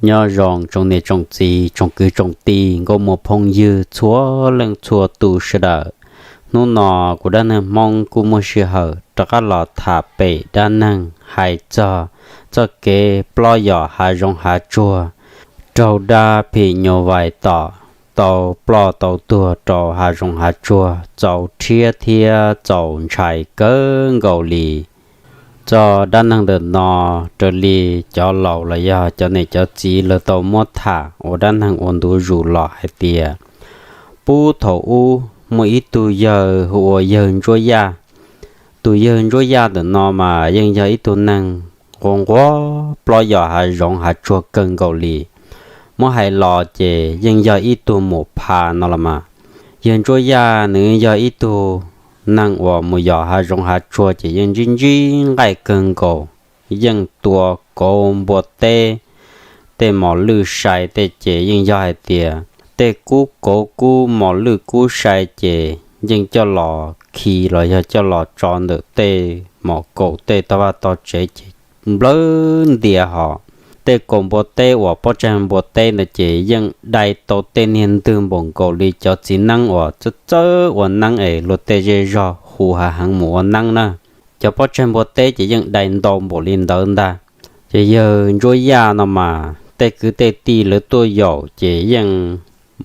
Nyob zoo tsoom niam tsoom txiv, tsoom kwv tsoom tij, nkauj muam phooj ywg txhua leej txhua tus sawv daws. Hnub no kuv Dab Neeg Hmoob kuj muaj sij hawm rov qab los tham pem dab neeg hais txog txoj kev ploj yos hav zoov hav tsuag, raug dab phim nyuj vais tom tau ploj tau tuag rau hav zoov hav tsuag, txaus rhiab thiab txaus ntshai kawg nkaus li. Txoj dab neeg ntawm no, raws li cov laus los yog cov niam cov txiv lawv tau muab tham ua dab neeg ua ntu zus los hais tias, puag thaum ub muaj ib tug yawg hu ua yawg Ntsuab Yaj. Tus yawg Ntsuab Yaj ntawm no mas yeej yog ib tug neeg nquag nquag ploj yos hav zoov hav tsuag kawg nkaus li. Muab hais los ces yeej yog ib tug mus pha no los mas. Yawg Ntsuab Yaj nws yog ib tug neeg uas mus yos hav zoov hav tsuag ces yeej ntsib ntsib nqaij kawg nkaus, yeej tua kauv npua teb, tej mos lwj sai tej ces yeej yog hais tias tej kub kauv kub mos lwj kub sai ces yeej coj los khi los yog coj los tso ntawm tej mom kaum tej tog vaj tog tsev ces nplawg ntias hos. Tej kaus npua teb uas pob tsaig npua teb ntawd ces yeej dai tau tej niag ntwg npaum nkaus li cov txiv neeb uas txawj txawj ua neeb es luag tej zej zog hu hav heev mus ua neeb na. Cov pob tsaig npua teb ces yeej dai ntau npaum li ntawd ntag. Ces yawg Ntsuab Yaj no mas tej kwv tej tij lawv tuaj yaum ces yeej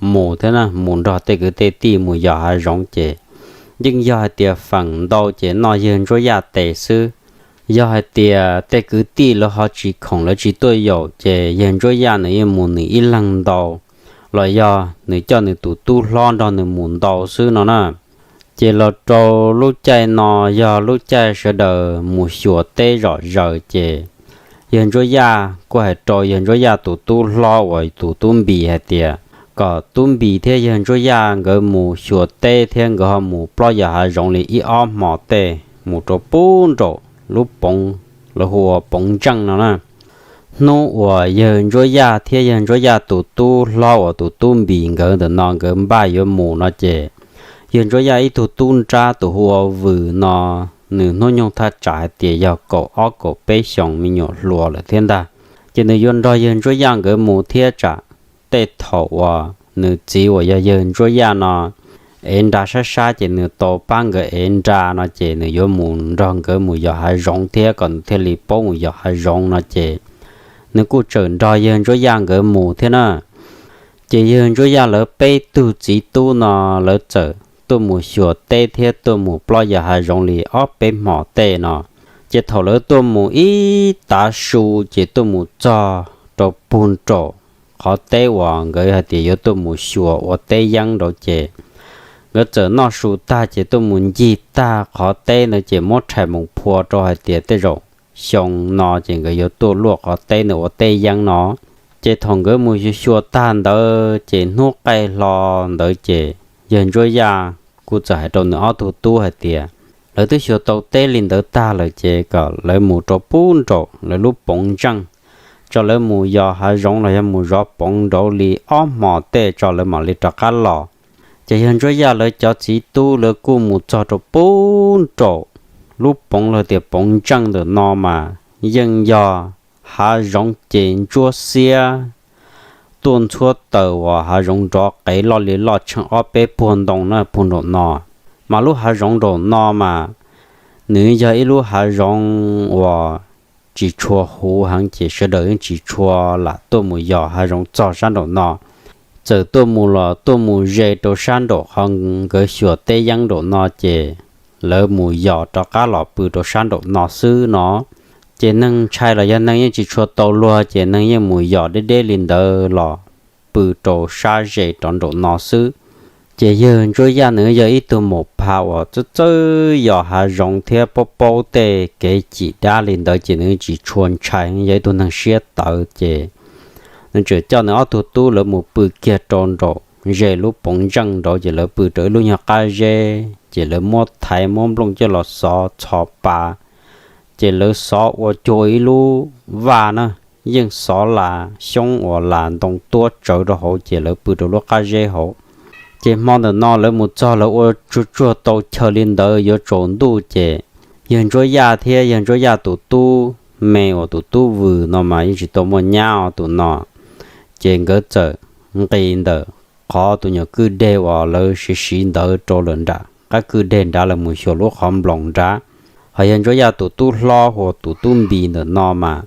mus thiab na, mus nrog tej kwv tej tij mus yos hav zoov ces yeej yog hais tias feem ntau ces noj yawg Ntsuab Yaj tes xwb. Yog hais tias tej kwv tij lawv ho tsis khoom lawv tsis tuaj yaum ces yawg Ntsuab Yaj nws yeej mus nws ib leeg ntau, los yog nws coj nws tus tub hlob nrog nws mus ntau xwb no na. Ces los rau lub caij no yog lub caij sawv daws mus xyuas teb zom zaws ces yawg Ntsuab Yaj kuj hais rau yawg Ntsuab Yaj tus tub hlob uas tus tub Npis hais tias kom tub Npis thiab yawg Ntsuab Yaj nkawd mus xyuas teb thiab nkawd ho mus plob yos hav zoov li ib ob hmo tej mus rau puag nraum lub poov lawv hu ua Poov Ntseej no na. Hnub uas yawg Ntsuab Yaj thiab yawg Ntsuab Yaj tus tub hlob uas tus tub Npis nkawd ntawm no nkawd npaj yuav mus no ces yawg Ntsuab Yaj ib tug tub nrab tus hu ua Vwm no, nws hnub nyoog thaj tsam hais tias yog kaum ob kaum peb xyoos me nyuam hluas lawm thiab ntag. Ces nws yuav nrog yawg Ntsuab Yaj nkawd mus thiab tsam tej thaum uas nws txiv uas yog yawg Ntsuab Yaj no ev nra sab sab ces nws tau pab nkawd ev nra no ces nws yuav mus nrog nkawd mus yos hav zoov thiab kom nws thiaj li paub mus yos hav zoov no ces nws kuj txawm nrog yawg Ntsuab Yaj nkawd mus thiab na. Ces yawg Ntsuab Yaj lawv peb tug txiv tub no lawv txawm tuaj mus xyuas teb thiab tuaj mus plob yos hav zoov li ob peb hmo tej no. Ces thaum lawv tuaj mus ib tav su ces tuaj mus txog rau puag nraum qhov teb uas nkawd hais tias yuav tuaj mus xyuas ua teb yeeb nraud ces nkawd txawm noj su tag ces tuaj mus ncig tag qhov teb ntawd ces muab rhais mus phua rau hais tias tej zaum xyoo no ces nkawd yuav tuaj luaj qhov teb ntawd ua teb yeeb no. Ces thaum nkawd mus xyuas xyuas tag ntawd ces hnub qaij hlo ntawd ces yawg Ntsuab Yaj kuj txawm hais rau nws ob tug tub hais tias lawv twb xyuas tau teb li ntawd tag lawm ces kom lawv mus rau puag nraum lawv lub poov ntseej, tso lawv mus yos hav zoov los yog mus zov poov nraud li ob hmo tej tso lawv mam li rov qab los. Ces yawg Ntsuab Yaj lawv cov txiv tub lawv kuj mus txog rau puag nraum lub poov los tias poov ntseej ntawm no mas yeej yog hav zoov ces ntsuab xiab tuaj ntxhuab taws uas hav zoov nrov qev loj li loj tsheej ob peb puag ntoo na puag nraum no. Mas lub hav zoov nraum no mas nws yog ib lub hav zoov uas tsis tshua huv heev ces sawv daws yeej tsis tshua lam tuaj mus yos hav zoov txog sab nraum no. Txawm tuaj mus los tuaj mus ze rau sab nraum qhov nkawd xyuas teb yeeb nraum no ces lawv mus yos rov qab los pw rau sab nraum no xwb no. Ces neeg ntshai los yog neeg yeej tsis tshua tau luag ces neeg yeej mus yos deb deb li ntawd los pw rau sab ze rov nraum no xwb. Ces yawg Ntsuab Yaj nws yog ib tug mus pha uas txawj txawj yos hav zoov thiab paub paub tej kev cim dab li ntawd ces nws tsis tshua ntshai, yog ib tug neeg siab tawv ces nws tseem coj nws ob tug tub lawv mus pw kiag rau nraum ze lub poov ntseej nraud ces lawv pw rau ib lub nyuag qab zeb ces lawv muab thaiv muab nplooj coj los xov txhos pa. Ces lawv xov ua cuag ib lub vaj na, yeej xov las xyoob uas las ntoo tuab tsawv rau hauv ces lawv pw rau lub qab zeb hauv. Ces hmo ntawm no lawv mus txog lawv ua tsuag tsuag tau chaw li ntawd yuav tsaus ntuj ces yawg Ntsuab Yaj thiab yawg Ntsuab Yaj tus tub me uas tus tub Vwm no mas yeej tsis tau muaj nyab os tus no. Ces nkawd txawm nqis ntawm qhov tus nyuam kwj deg uas lawv siv siv ntawd rau lawm nram qab kwj deg nrad los mus xyuas lub qhov nploos nrad. Hos yawg Ntsuab Yaj tus tub hlob uas tus tub Npis ntawm no mas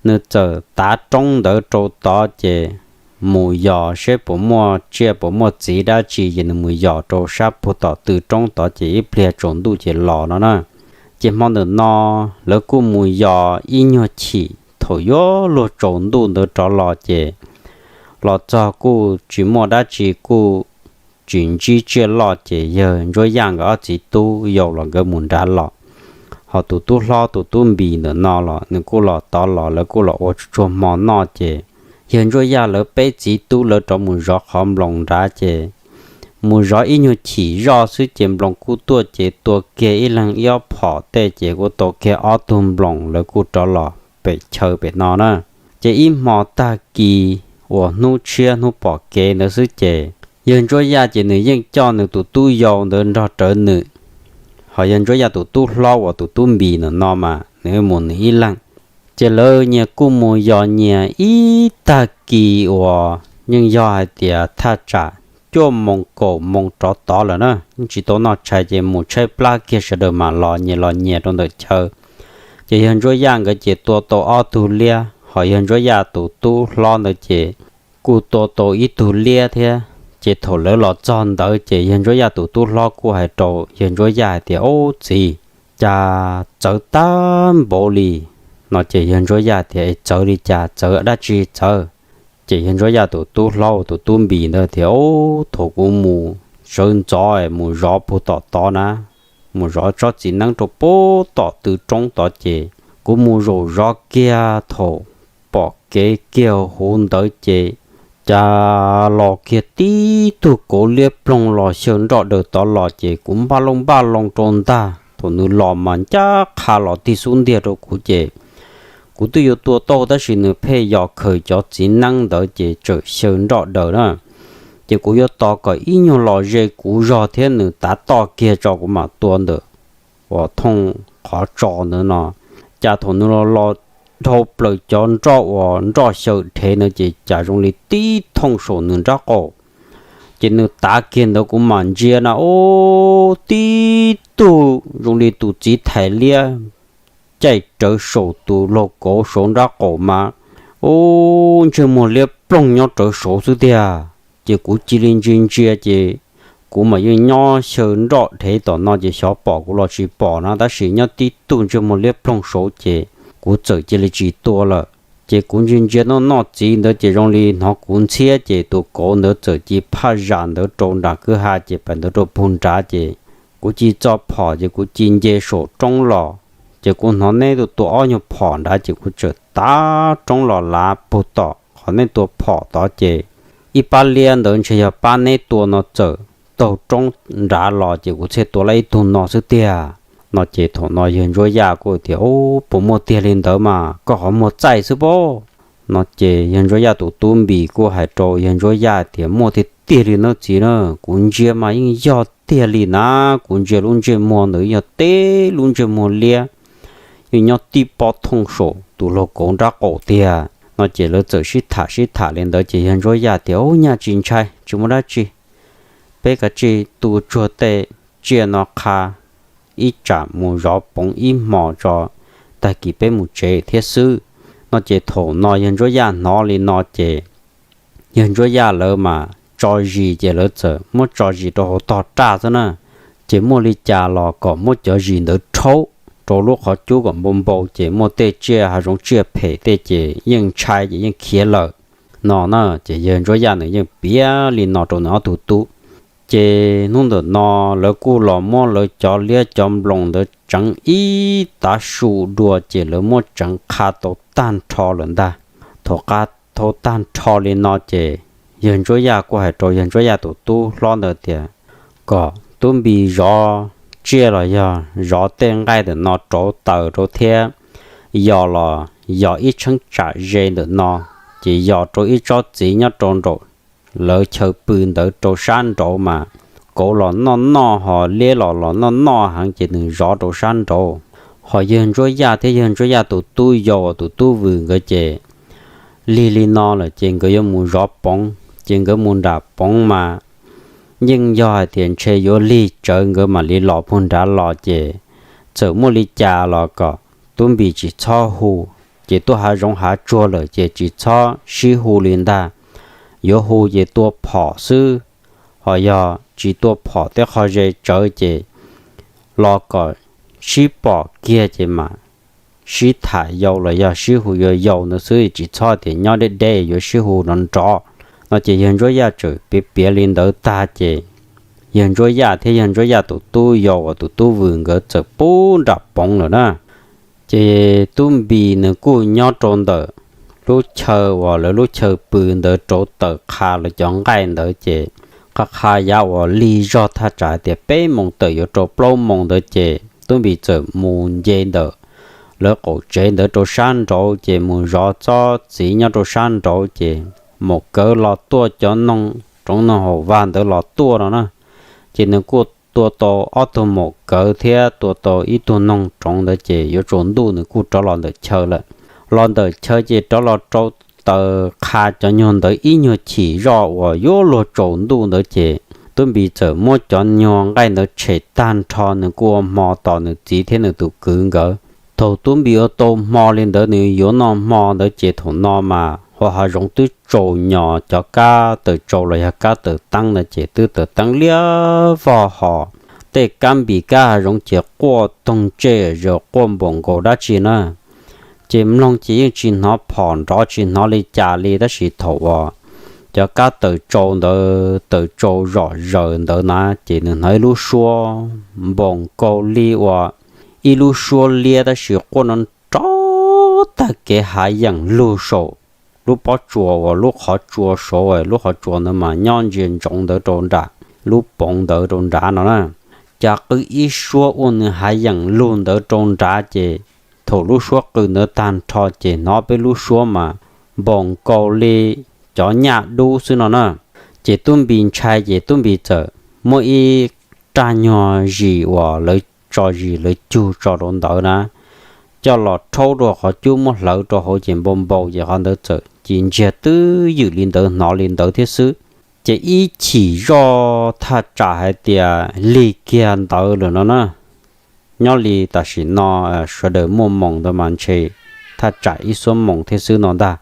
nws txawm tav roob ntawd rau tod ces mus yos seb puas muaj tsiaj puas muaj txiv dab tsi ces nws mus yos rau sab puag tom tw roob tod ces ib pliag tsaus ntuj ces los no na. Ces hmo ntawm no lawv kuj mus yos ib nyuag chim, thaum yuav luag tsaus ntuj ntawd rov los ces los txog kuj tsis muaj dab tsi, kuj tsis ntsib tsiaj loj ces yawg Ntsuab Yaj nkawd ob txiv tub yau los nkawd mus nrad los. Hos tus tub hlob tus tub Npis ntawm no los nws kuj los tod los lawv kuj los ua tsuag tsuag hmo noj ces yawg Ntsuab Yaj lawv peb txiv tub lawv rov mus zov qhov nploos nrad ces mus zov ib nyuag chim zoj xwb ces nploos kuj tuaj ces tua kiag ib leeg ib ob phom tej ces kuj tau kiag ob tug nploos lawv kuj rov los pem chaw pem no na. Ces ib hmo tag kis uas hnub tshiab hnub pom kev ntawd xwb ces yawg Ntsuab Yaj ces nws yeej coj nws tus tub yau ntawd nrog rawv nws. Hos yawg Ntsuab Yaj tus tub hlob uas tus tub Npis ntawm no mas nws mus nws ib leeg. Ces lawv nyias kuj mus yos nyias ib tag kis uas yeej yog hais tias thaj tsam cuaj moos kaum moos rov tod lawm na, yeej tsis tau noj tshais ces mus tshaib plab kiag sawv daws mam los nyias los nyias rau ntawm chaw. Ces yawg Ntsuab Yaj nkawd ces tua tau ob tug liab, hos yawg Ntsuab Yaj tus tub hlob ntawd ces kuj tua tau ib tug liab thiab. Ces thaum lawv los txog ntawd ces yawg Ntsuab Yaj tus tub hlob kuj hais rau yawg Ntsuab Yaj hais tias, Ub txiv, cas txawv tag npaum li? No ces yawg Ntsuab Yaj tias, Es txawv li cas, txawv dab tsi txawv? Ces yawg Ntsuab Yaj tus tub hlob uas tus tub Npis ntawd tias, Ub, thaum kuv mus sawv ntxov mus zov puag tom tod na, mus zov tsob txiv neeb rau puag tom tw roob tod ces kuv mus zaum zov kiag thaum pom kev kiag huv ntawd ces cas los kiag tib tug kauv liab ploog los xyaw nroj daws tod los ces kuv npaj looj npaj loo rau ntag. Thaum nws los mas ncaj qha los tig xub ntiag rau kuv ces kuv twb yuav tua tau tab sis nws pheej yos khaws cov txiv neeb ntawd ces tseem xyaw nroj daws na. Ces kuv yuav tos kom ib nyuag los ze kuv zog thiab nws tav toj kiag tso kuv mam tua ntawm uas thooj qhov tso ntawd no. Cas thaum nws los los dhau plaws cov nroj uas nroj xyaw dhev ntawd ces cas zoo li tib thooj saum nws nrab qaum. Ces nws tav kiag ntawd kuv mam ntsia na, ub, tib tug zoo li tus txiv thais liab caij rawv saum tus laug kauv saud nrab qaum mas, ub, ntsej muag liab ploog nyob rawv saud xwb tiag. Ces kuv cia li ntsia ntsia ces kuv mas yeej nyob xyaw nroj dhev tom no ces xyov pom kuv los tsis pom na, tab sis nyob tib tug ntsej muag liab ploog saud ces kuv txawm cia li tsis tua lawm. Ces kuv ntsia ntsia noj noj txiv ntawd ces zoo li hnov kuv ntxhiab ces tus kauv ntawd txawm ci phaj zam ntawd rau nram kwj ha ces pem ntawd rau puag nrad ces kuv ci txo phom ces kuv ci nce saum roob los. Ces kuv hnov neb tua tua ob nyuag phom nrad ces kuv txawm tav roob los lav puag tom qhov neb tua phom tod ces ib pab liab ntawd ntshe yog pab neb tua no txawm taug roob nrad los ces kuv thiaj tua lawm ib tug no xwb tiag. No ces thaum no yawg Ntsuab Yaj kuj tias, Ub, puas muaj tiag li ntawd mas koj qhov muag txaij xwb pob? No ces yawg Ntsuab Yaj tus tub Npis kuj hais rau yawg Ntsuab Yaj tias, Muaj tiag tiag li nawb txiv na, kuv ntsia mas yeej yog tiag li na, kuv ntsia lub ntsej muag ntawd yog tib lub ntsej muag liab, yeej nyob tib pob thooj saum tus laug kauv nrab qaum tiag. No ces lawv txawm sib tham sib tham li ntawd ces yawg Ntsuab Yaj tias, Ub, nyaj tsis ntshai, tsis muaj dab tsi, peb kav tsij tu tsuag tej tsiaj no qha ib tsam mus zov poov ib hmos tso, tag kis peb mus tsev thiab xwb. No ces thaum no yawg Ntsuab Yaj hnov li no ces yawg Ntsuab Yaj lawv mas tso zis ces lawv txawm muab tso zis rau hauv tog raj xwb na. Ces muaj li cas los kom muab cov zis ntawd rhaub rau lub qhov cub kom npau npau ces muaj tej tsiaj hav zoov tsiaj phem tej ces yeej ntshai ces yeej khiav lawm no na. Ces yawg Ntsuab Yaj nws yeej piav li no rau nws ob tug tub. Ces hnub ntawm no lawv kuj los muab lawv cov liab cov nploos ntawd tseev ib tav su dua ces lawv muab tseev qha tau tag nrho lawm ntag. Thaum qha tau tag nrho li no ces yawg Ntsuab Yaj kuj hais rau yawg Ntsuab Yaj tus tub hlob ntawd tias, Kom tub Npis zov tsiaj los yog zov tej nqaij ntawm no rauv taws rau thiab, yos los yos ib cheeb tsam ze ntawm no, ces yos rau ib tsob txiv nyob rau nraum lawv chaw pw ntawd rau sab nraud mas kauv los noj noj ho liab los los noj noj heev ces nws zov rau sab nraud. Ho yawg Ntsuab Yaj thiab yawg Ntsuab Yaj tus tub yau tus tub Vws nkawd ces lig li no lawm ces nkawd yuav mus zov poov. Ces nkawd mus nram poov mas yeej yog hais tias ntshe yuav lig tsawv nkawd mam li los puag nrad los ces txawm muaj li cas los kom Tub Npis tsis txhob hu. Ces tuaj hav zoov hav tsuag lawm ces tsis txhob sib hu li ntag. Yuav hu ces tua phom xwb, ho yog tsis tua phom tej qho ze tsawv ces los kom sib pom kiag ces mam sib tham yau los yog sib hu yuav yau ntawd xwb, tsis txhob tias nyob deb deb yuav sib hu nrov nrov no. Ces yawg Ntsuab Yaj txawm piav piav li ntawd tag ces yawg Ntsuab Yaj thiab yawg Ntsuab Yaj tus tub yau uas tus tub Vwm nkawd txawm pub nram poov lawm na. Ces Tub Npis nws kuj nyob rau ntawm lub chaw uas lawv lub chaw pw ntawd rau tawm qha lawv cov nqaij ntawd ces qha qha yav uas lig zog thaj tsam hais tias peb moos tawm yuav rau plaub moos ntawd ces Tub Npis txawm mus nce ntawm lawv qaum tsev ntawd rau sab nraud ces mus zov txob txiv nyob rau sab nraud ces maum kawv los tuaj cov noog roov noog haus vag ntawd los tuaj no na. Ces nws kuj tua tau ob tug maum kawv thiab tua tau ib tug noog roov ntawd ces yuav tsaus ntuj nws kuj rov los ntawm chaw lawm. Los ntawm chaw ces rov los rau tawm qha cov nyuag ntawd ib nyuag chim zoj uas yuav luag tsaus ntuj ntawd ces Tub Npis txawm muab cov nyuag nqaij ntawd tshem tag nrho nws kuj ua hmo tos nws txiv thiab nws tus kwv nkawd. Thaum Tub Npis ua tau hmo li ntawd nws yuav noj hmo ntawd ces thaum no mas hauv hav zoov twb tsaus nyos, cov kab tawm tsau los yog kab tawm teeb ntawd ces twb tawm teeb liab vog hos tej kab npis kab hav zoov ces quaj toog tsej zaws quaj npaum nkaus dab tsi na. Ces mloog ces yeej tsis hnov phom nrov tsis hnov li cas li tab sis thaum uas cov kab tawm tsau ntawd tawm tsau zom zaws ntawd na ces nws hnov ib lub suab npaum nkaus li uas ib lub suab liab tab sis quaj nrov nrov tag kev hav yeem lug saum lub pob tsuas uas lub qhov tsua saud, lub qhov tsua ntawd mas nyob ntsia ntsoov ntawd rau nram lub poov ntawd rau nrad no na. Cas qw ib suab ua nws hav yeem lug ntawd rau nrad ces thaum lub suab qw ntawd tag nrho ces hnov peb lub suab mas npaum nkaus li cov nyaj dub xwb no na. Ces Tub Npis ntshai ces Tub Npis txawm muab ib raj nyuag zis uas lawv tso zis lawv cug tso rau ntawd na coj los rhaub rau qhov cub muab hlawv rau hauv ces npau npau ces qhov ntawd txawm cia ntsiag twb ywm li ntawd hnov li ntawd thiab xwb. Ces ib chim zoj thaj tsam hais tias lig kiag ntawd lawm no na. Nyob li tam sim no sawv daws muaj moos ntawd mas ntshe thaj tsam ib xuab moos thiab xwb no ntag.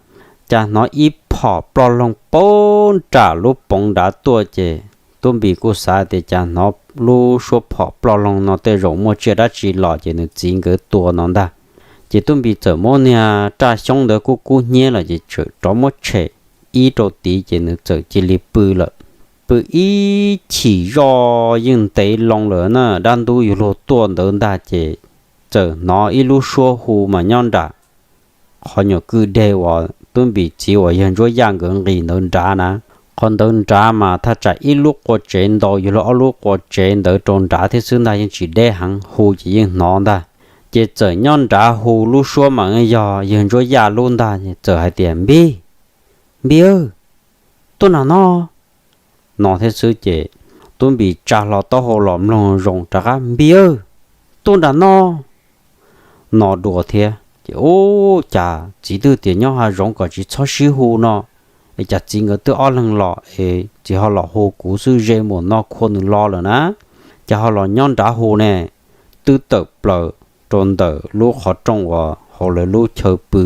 Cas hnov ib phom ploj loog poob nram lub poov nrad tuaj ces Tub Npis kuj xav tias cas hnov lub suab phom ploj loog no tej zaum muaj tsiaj dab tsi los ces nws txiv nkawd tua no ntag. Ces Tub Npis txawm muab niag raj xyoob ntawd kub kub hnyiab lawm ces txawm rov muab tshem ib rau tid ces nws txawm cia li pw lawm. Pw ib chim zoj yeej ntev loo lawm na, dab ntub yuav luag tuaj ntawd ntag ces txawm hnov ib lub suab hu mas nyob nram qhov nyuam kwj deg uas Tub Npis txiv uas yawg Ntsuab Yaj nkawd nqis ntawd nrad na. Qhov ntawd nrad mas thaj tsam ib lub qua tsev ntau yuav luag ob lub qua tsev ntawd rau nrad thiab xwb ntag, yeej tsis deb heev, hu ces yeej hnov ntag. Ces txawm nyob nrad hu lub suab mas yog yawg Ntsuab Yaj lub ntag, txawm hais tias, Npis, Npis, tuaj nram no no thiab xwb ces Tub Npis tsa hlo taub hau los mloog zoo rov qab, Npis, tuaj nram no no dua thiab ces, Ub, cas txiv twb tias nyob hav zoov kom tsis txhob sib hu no, es cas txiv nkawd twb ob leeg los es txiv ho los hu kuv xwb, ze mus no khua nws lo lawm na, cas ho los nyob nrad hu ne? Twb tawm plaws rau ntawm lub qhov rooj uas hauv lawv lub chaw pw,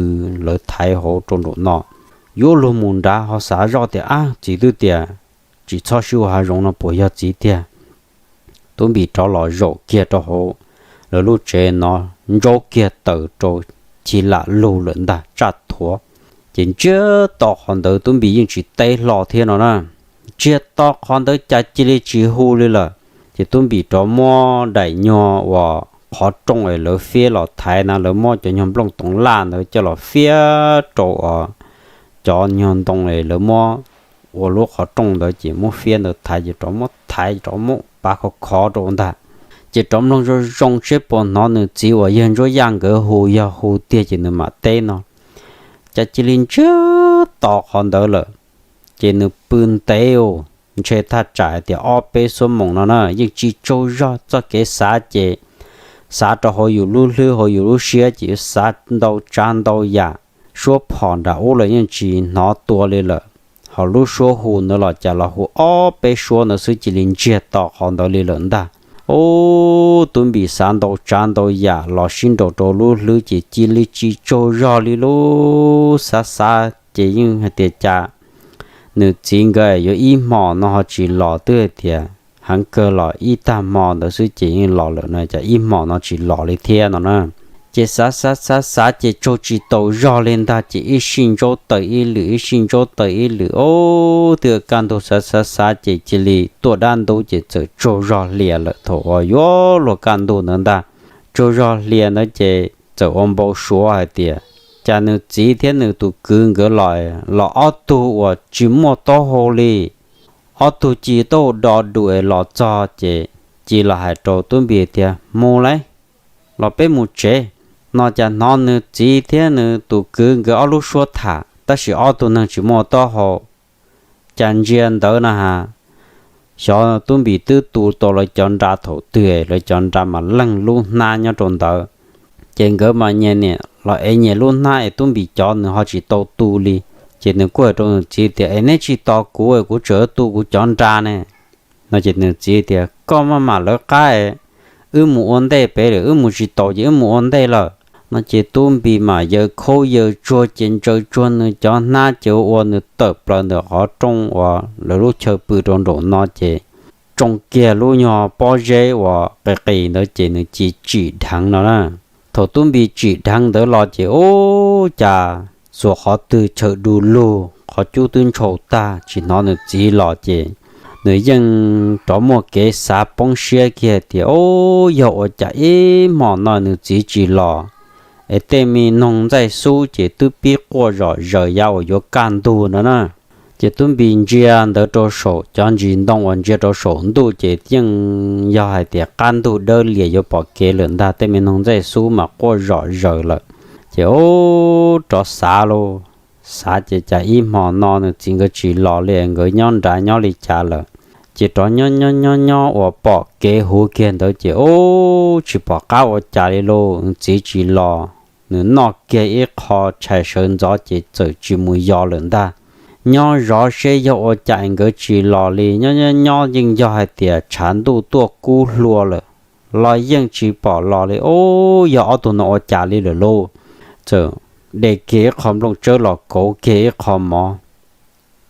lawv thaiv hauv rau nraum no, yuav luag mus nrad ho xav zoj tias, Ab, txiv twb tias tsis txhob sib hu hav zoov no puas yog txiv tiag? Tub Npis rov los zaum kiag rau hauv lawv lub tsev no, ntsaub kiag taws rau, chim lam lug lawm ntag, tsaj thuav. Ces ntsiag to qhov ntawd Tub Npis yeej tsis teb hlo thiab no na. Ntsiag to qhov ntawd cas cia li tsis hu li lawm. Ces Tub Npis rov muab daim nyuag uas qhov rooj es lawv fiab los thaiv na, lawv muab cov nyuag nplooj toov laj ntawd coj los fiab rau uas cov nyuag ntoo es lawv muab ua lub qhov rooj ntawd ces muab fiab ntawd thaiv ces rov muab thaiv rov muab pav khov khov rau ntag. Ces rov mloog zoo zoo seb puas hnov nws txiv uas yawg Ntsuab Yaj nkawd hu, yog hu tiag ces nws mam teb no. Cas cia li ntsiag to qhov ntawd lawm. Ces nws pw ntev, ntshe thaj tsam hais tias ob peb xuab moos no na, yeej tsis tsaug zog, txoj kev xav ces xav rau hauv yus lub hlwb hauv yus lub siab ces yuav xav ntau tsav ntau yam, suab phom nram ub los yeej tsis hnov tua li lawm. Hos lub suab hu ntawd los cas los hu ob peb suab ntawd xwb cia li ntsiag to qhov ntawd li lawm ntag. Ub, Tub Npis xav ntau tsav ntau yam los sib nraus rau lub hlwb ces cia li tsis tsaug zog li lub xav xav ces yeej hais tias cas nws txiv nkawd yuav ib hmos no ho tsis los twb hais tias heev kawg los ib tag hmo ntawd xwb ces yeej los lawm no cas ib hmos no tsis los li thiab no na. Ces xav xav xav xav ces tsaug tsis taus zog li ntag ces ib sij ntsaub taws ib lwm ib sij ntsaub taws ib lwm ub twb kaj ntug xav xav xav ces cia li tuaj dab ntub ces txawm tsaug zog hlias lawm. Thaum uas yuav luag kaj ntug ntawd ntag, tsaug zog hlias ntawd ces txawm ua npau suav hais tias cas nws txiv thiab nws tus kwv nkawd los, los ob tug uas tsis muaj taub hau li, ob tug ci taub hau do du es los txog ces ci los hais rau Tub Npis tias mus lauj, los peb mus tsev no cas hnov nws txiv thiab nws tus kwv nkawd ob lub suab tham tab sis ob tug neeg tsis muaj taub hau. Cas ntsia ntawd na has, xyov Tub Npis twb tu tau lawv cov nra thaum twg lawv cov nra mas leeg lub hnab nyob rau ntawd. Ces nkawd mas nyias niam los ev nyias lub hnab es Tub Npis cov nws ho tsis tau tu li. Ces nws kuj hais rau nws txiv tias es neb tsis tos kuv kuv tseem tu kuv cov nra ne no ces nws txiv tias koj maj mam lawv qab, wb mus ua ntej pem lawm, wb mus tsis taus ces wb mus ua ntej lawm no ces Tub Npis mas yaws khaub yaws tsuag ces ntsaws tsuag nws cov hnab ces ua ua nws tawm plaws ntawm qhov rooj uas lawv lub chaw pw rau nraum no ces tsoo kiag lub nyuag pob zeb uas qis qis ntawd ces nws cia tsim dheev no na. Thaum Tub Npis tsim dheev ntawd los ces ub cas xuas qhov twg chaw du lug qhov cub twb ntshau tag tsis hnov nws txiv los ces nws yeej rov muaj kev xav poob siab kiag tias ub yog ua cas ib hmo no nws txiv tsis los es tej me noog ntxaij xub ces twb pib quaj zom zaws yav uas yuav kaj ntug no na. Ces Tub Npis ntsia ntawd rau saum cov ntsis ntoo uas ntsia rau saum ntuj ces yeej yog hais tias qab ntug dawb lias yuav pom kev lawm ntag, tej me noog ntxaij xub mas quaj zom zaws lawm. Ces ub rov xav lauj, xav ces cas ib hmo no nws txiv nkawd tsis los li nkawd nyob nrad nyob li cas lawm. Ces rov nyob nyob nyob nyob uas pom kev huv kiag ntawd ces ub tsis pom qab ua cas li lauj, nws txiv tsis los. Nws noj kiag ib qho tshais sawv ntxov ces txawm tsis mus yos lawm ntag. Nyob zov seb yog ua cas nkawd tsis los li, nyob nyob nyob yeej yog hais tias tshav ntuj tuaj kub hlua lawm los yeej tsis pom los li. Ub yog ob tug no ua cas li lawm lauj. Txawm de kiag ib qho nplooj tsawb los kauv kiag ib qho mov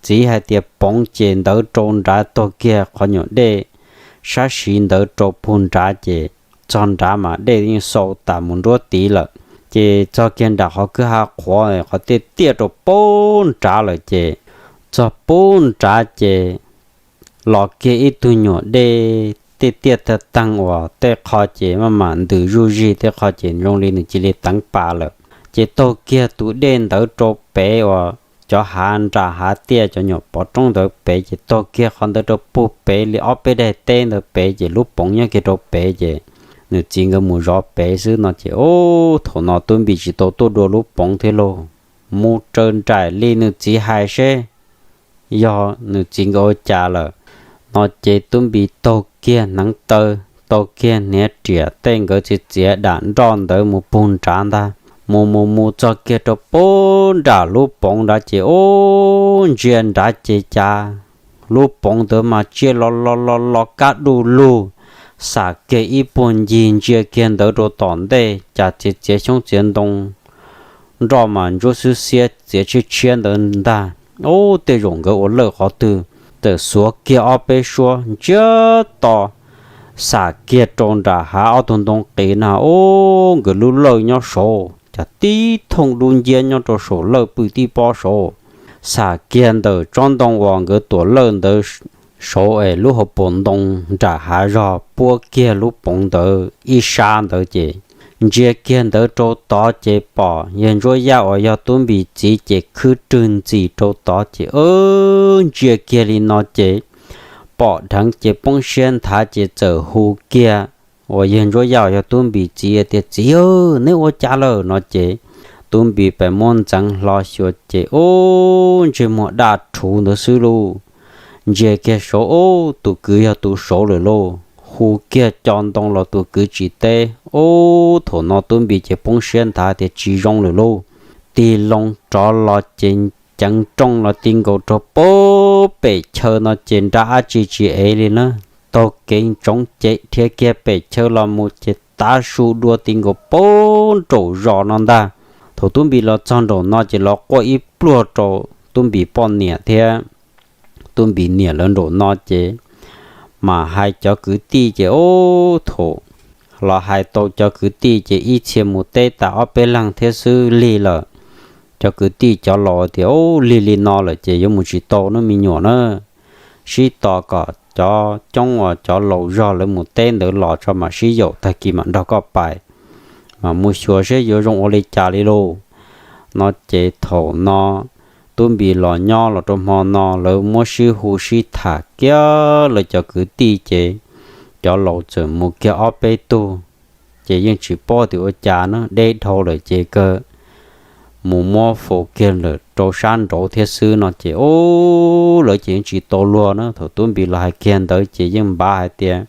txiv hais tias poov ces ntawd rau nrad taug kiag qhov nyuam dej sab siv ntawd rau puag nrad ces txog nrad mas dej yeej xau tas mus nruab tiv lawm. Ces txog kiag nram qhov kwj ha qhuav qhov tiaj tiaj rau puag nrad lawm ces txog puag nrad ces los kiag ib tug nyuam dej tiaj tiaj tag teeg uas tej qho ces maj mam ntws zuj zig tej qho ces zoo li nws cia li teev pas lawm. Ces taug kiag tus dej ntawd rau pem uas cov hav nram hav tiaj cov nyuam pov roob ntawd pem ces taug kiag qhov ntawd rau puag pem li ob peb daim teb ntawd pem ces lub poov nyob kiag rau pem ces nws txiv nkawd mus zov pem xwb no ces ub thaum no Tub Npis tsis tau tuaj dua lub poov thiab lauj. Mus raws nraim li nws txiv hais seb yog nws txiv nkawd ua cas lawm no ces Tub Npis taug kiag hneev taw, taug kiag hniav riam tej nkawd txiav txiav dam nroj ntawd mus puag nrad ntag. Mus mus mus txog kiag rau puag nram lub poov nrad ces ub ntsia nrad ces cas lub poov ntawd mas tsiaj los los los los kab du lug, xam kiag ib puag ncig ntsia kiag ntawd rau tom ntej cas txiav txiav xyoob txiav ntoo nroj mas ntsuab xwb xiab txiav tshiab tshiab ntawd ntag. Ub tej zaum nkawd ua lawj qhov twg, txawm xuav kiag ob peb suab ntsiag to xam kiag rau nram hav ob tug ntoo qis na. Ub nkawd lub lawj nyob saud cas tib thooj dub nciab nyob rau saum lawj pw tib pob saud, xam kiag ntawm tsob ntoo uas nkawd tuam lawj ntawd saud es lub hauv paus ntoo nram hav zog puab kiag lub poov ntawd ib sab ntawd ces ntsia kiag ntawd rau tod ces pom yawg Ntsuab Yaj uas yog Tub Npis txiv ces khwb rwg ntxim rau tod ces ntsia kiag li no ces pom dheev ces poob siab nthav ces txawm hu kiag uas yawg Ntsuab Yaj uas yog Tub Npis txiv tias txiv, neb ua cas lawm no ces Tub Npis pes muab ntxeev hlo xyuas ces ub ntsej muag daj rhuv ntawd xwb lauj. Ntsia kiag saud ub tus kwv yog tus saud lawm lauj. Hu kiag co ntoo los tus kwv tsis teb. Ub thaum no Tub Npis ces poob siab nthav tias tsis zoo lawm lauj. tig loo rov los ces ceev rooj los ti nkaus rau pem chaw no ces nrab ab tsi tsis ev li na. Taug kev ntsoov ces dhia kiag pem chaw los mus ces tav su dua ti nkaus pem nraum zos no ntag. Thaum Tub Npis los txog nraum no ces los quaj ib pluag rau Tub Npis poj niam thiab Tub Npis niam lawv nraum no ces mas hais cov kwv tij ces ub thaum los hais tau cov kwv tij ces ib txhia mus teb tas ob peb leeg thiab xwb lig lawm. Cov kwv tij cov laus tias ub lig li no lawm ces yuav mus tsis tau na me nyuam na. Sib tos kom cov coob uas cov laus zog lawv mus teb ntawd los tso mam sib yaum tag kis mam nrog koj pais, mas mus xyuas seb yuav zoo ua li cas li lauj. No ces thaum no Tub Npis los nyob los rau hmo no lawv muab sib hu sib tham kiag lawv cov kwv tij ces cov laus txawm mus kiag ob peb tug, ces yeej tsis paub tias ua cas na deb dhau lawm ces kawg mus muab faus kiag lawm rau sab nraud thiab xwb no ces ub lawv ces yeej tsis tau luag na. Thaum Tub Npis los hais kiag ntawd ces yeej npav hais tias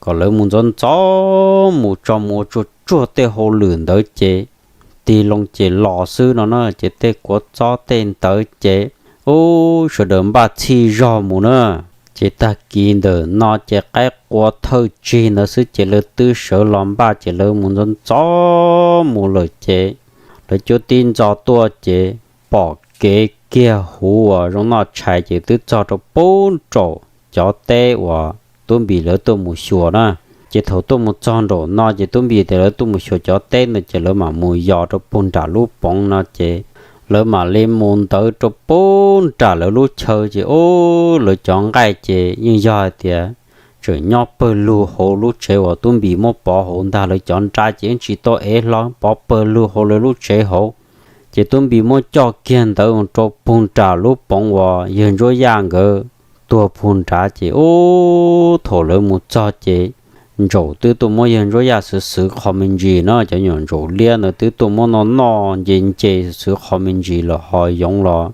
kom lawv mus ntxov ntxov mus tso mus ua tsuag tsuag tej hauj lwm ntawd ces tig loo ces los xwb no na ces tej kuav txob tej ntawd ces ub sawv daws npaj txhij zog mus na. Ces tag kis ntawm no ces qaib qua thawj tsig ntawd xwb ces lawv twb sawv los npaj ces lawv mus ntxov ntxov mus lawm ces lawv cuab tib ntxo tuaj ces pom kev kiag huv uas zoo noj tshais ces twb txog rau pem nraum cov teb uas Tub Npis lawv tuaj mus xyuas na. Ces thaum tuaj mus txog nraum no ces Tub Npis tias lawv tuaj mus xyuas cov teb ntawd ces lawv mam mus yos rau puag nram lub poov no ces lawv mam li mus ntawd rau puag nram lawv lub chaw ces ub lawv cov nqaij ces yeej yog hais tias tseem nyob pawg lug hauv lub tsev uas Tub Npis muab pov hauv ntag. Lawv cov nra ces yeej tsis tau ev hlo, pov pawg lug hauv lawv lub tsev hauv. Ces Tub Npis muab coj kiag ntawd rau puag nram lub poov uas yawg Ntsuab Yaj nkawd tuag puag nrad ces ub thaum lawv mus txog ces ntsaum twb tuaj muab yawg Ntsuab Yaj xwv xwv qho me ntsis na, cov nyuam ntsaum liab ntawd twb tuaj muab noj noj nce nce xwv qho me ntsis lawm ho yoov los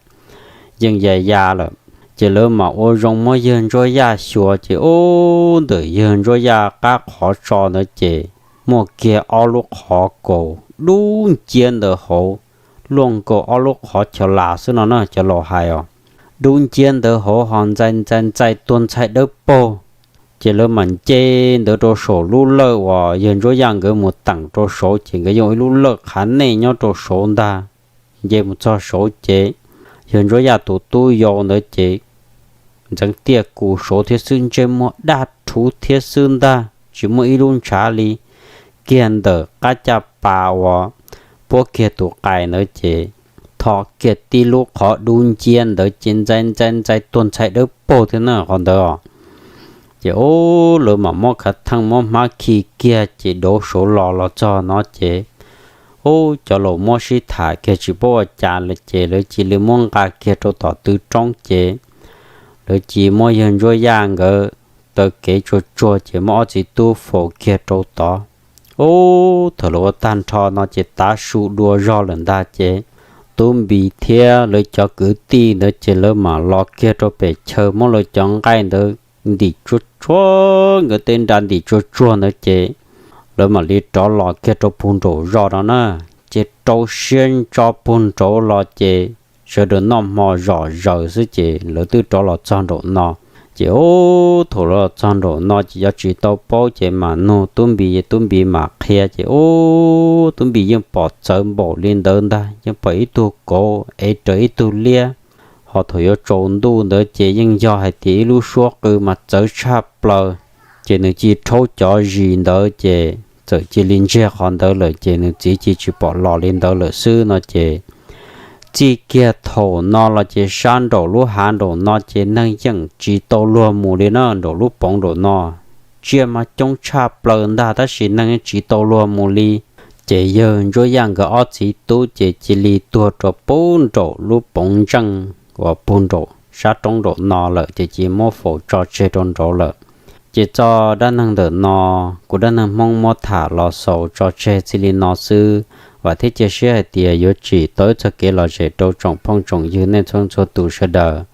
yeej ya ya lawm. Ces lawv mam ua zoo muab yawg Ntsuab Yaj xyuas ces ub ntawm yawg Ntsuab Yaj qab qhov tso ntawd ces muaj kiag ob lub qhov kaus dub nciab ntawd hauv, luaj nkaus ob lub qhov chaw las xwb no na cov laus hais os. Dub nciab ntawd hauv ho ntxai ntxai ntxai tuag ntxhai dawb paug. Ces lawv mam nce ntawd rau saum lub lawj uas yawg Ntsuab Yaj nkawd mus teem rau saud ces nkawd yeej ua ib lub lawj qhav nej nyob rau saud ntag. Nce mus txog saud ces yawg Ntsuab Yaj tus tub yau ntawd ces ntxeev tiaj kus saud thiab xwb, ntsej muag daj rhuv thiab xwb ntag, tsis muaj ib lub ntshav li. Kiag ntawm qab caj pas uas puab kiag tus qais ntawd ces tho kiag tib lub qhov dub nciab ntawd ces ntxai ntxai ntxai tuag ntxhai dawb paug thiab na qhov ntawd os. Ces ub lawv mam muab khav theej muab hmab khi kiag ces dauv saud los los txog no ces ub cov laus muab sib tham kiag tsis paub ua cas lawm ces lawv cia li muab nqa kiag rau tom tw roob ces lawv cia muab yawg Ntsuab Yaj nkawd taw kev tsuag tsuag ces muab ob txiv tub faus kiag rau tod. Ub thaum lawv ua tag nrho no ces tav su dua zog lawm ntag ces Tub Npis thiab lawv cov kwv tij ntawd ces lawv mam los kiag rau pem chaw muab lawv cov nqaij ntawd ntim tsuag tsuag, nkawd tej nra ntim tsuag tsuag ntawd ces lawv mam li rov los kiag rau puag nraum zos no na. Ces rau siab ntso puag nraud los ces sawv daws noj hmo zom zaws xwb ces lawv twb rov los txog nraum no. Ces ub thaum los txog nraum no ces yuav tsis tau paub ces mam nug Tub Npis, Tub Npis mam qhia ces ub Tub Npis yeej pom txawv npaum li ntawd ntag, yeej pom ib tug kauv ev raws ib tug liab. Ho thaum yuav tsaus ntuj ntawd ces yeej yog hais tias ib lub suab qw mas txawv tshaj plaws. Ces nws cia rhaub cov zis ntawd ces txawm cia li ntsiag qhov ntawd lawm ces nws txiv cia tsis pom los li ntawd lawm xwb no ces txij kiag thaum no los ces sab nraum lub hav nraum no ces neeg yeej tsis tau luag mus li na. Nraum lub poov nraum no tsiaj mas coob tshaj plaws ntag tab sis neeg yeej tsis tau luag mus li. Ces yawg Ntsuab Yaj nkawd ob txiv tub ces cia li tuag rau puag nraum lub poov ntseej uas puag nraum sab roob nraum no lawm ces cia muab faus tso tseg rau nraud lawm. Ces txoj dab neeg ntawm no kuv Dab Neeg Hmoob muab tham los xaus tso tseg txij li no xwb. Vam thiab cia siab hais tias yuav tsim tau ib txoj kev lom zem rau tsoom phooj tsoom ywg nej txhua txhua tus sawv daws.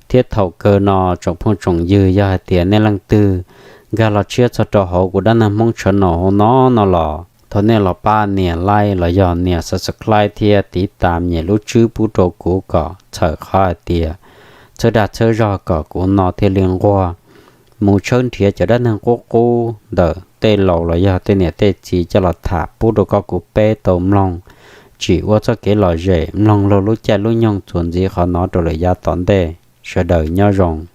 Thiab thaum kawg no tsoom phooj tsoom ywg yog hais tias nej leej twg nkag los tshiab txog rau hauv kuv Dab Neeg Hmoob channel hauv no no los Thov nej los pab nias like los yog nias subscribe thiab tiv tas nyem lub tswb pub rau kuv kom txhawm qhov hais tias txhawb dag txhawb zog kom kuv no thiaj li nquag mus tshawb nrhiav cov dab neeg qub qub ntawm tej laus los yog tej niam tej txiv coj los tham pub rau koj kuv peb tau mloog, tsim ua txoj kev lom zem mloog luag lub caij lub nyoog txuas ntxiv qhov no rau lawm yav tom ntej. Sawv daws nyob zoo.